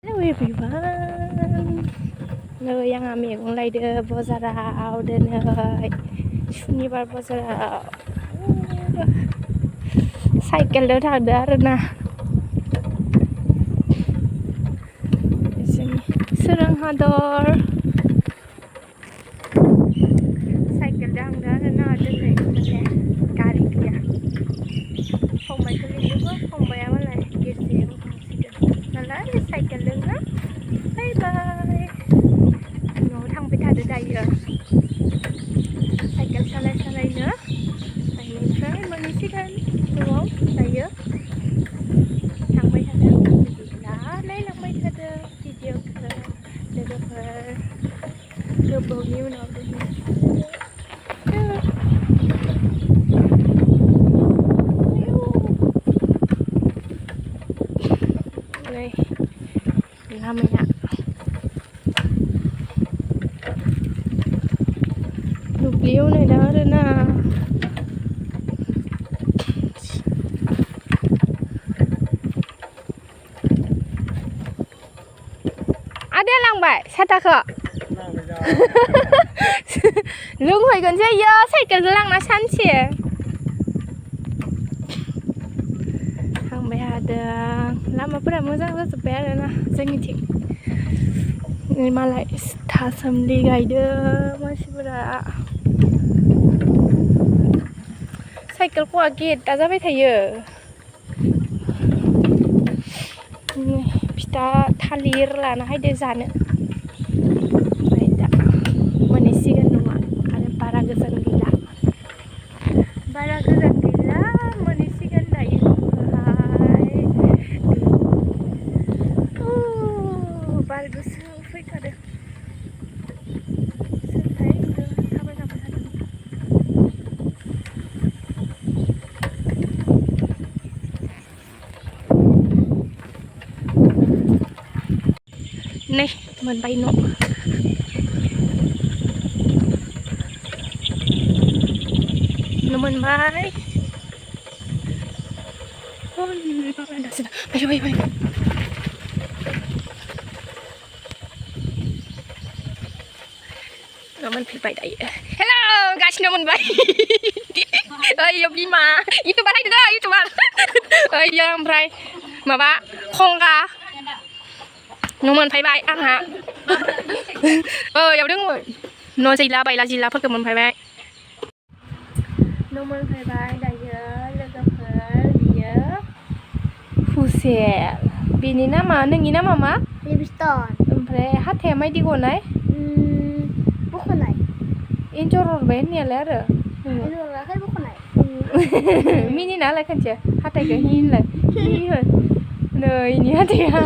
Hello everyone. Nơi yang ambil mulai de bozarau de nơi Shunibar bozarau. Cycle dah ada na. Sini serang hador. Cycle dah ada na de nơi mana kari dia. Không phải cái gì đó, không phải mà lại kia xe không xịt. Là cycle lên á. Bye bye. Nó thằng phải thả đến đây rồi. Cycle xa lại nữa. Tại mình phải mình xịt hơn, đúng không? Đây nữa. Thằng phải thả đến đó, lấy là mới thả đến chỉ được được bao nhiêu nào được. Đây là mình ạ. Lục liêu này đó rồi nè. Ada lang bay, sata kok. Lung hồi gần chơi giờ, sai cái lang nó săn chè. Hang bay ada. Lama pernah muzang tu sepeda na, jangan cik. Ini malah tasam di guide masih berat. Cycle kuat git, tak sampai saya. Ini kita thalir lah, nak hai desan. Ada, mana sih kan rumah? Ada para gesan gila. Para gesan gila, mana sih kan dah ini. Bagus, fake ada. Sampai itu, apa. Này, mình bay nọ. Nó mình bay. Ôi, bay. Nó mình phải bay đấy. Hello, guys, nó mình bay. Ơi, giống đi mà. Itu bay đó, itu bay. Ơi, yang bay. Mà ba, không cả. Nó mình phải bay ăn hả? Dạo đứng rồi. Nó gì là phải mình phải bay. Nó mình phải bay đây là cái gì? Fusiel. Bini nama, nengi nama ma? Livingston.Empre hati mai di gonai? Bukan naik. Injoror ben ni lah re. Itu lah kan bukan naik. Mini nala kan je. Hati ke hin lah. Hi hơn. Nơi ini hati ha.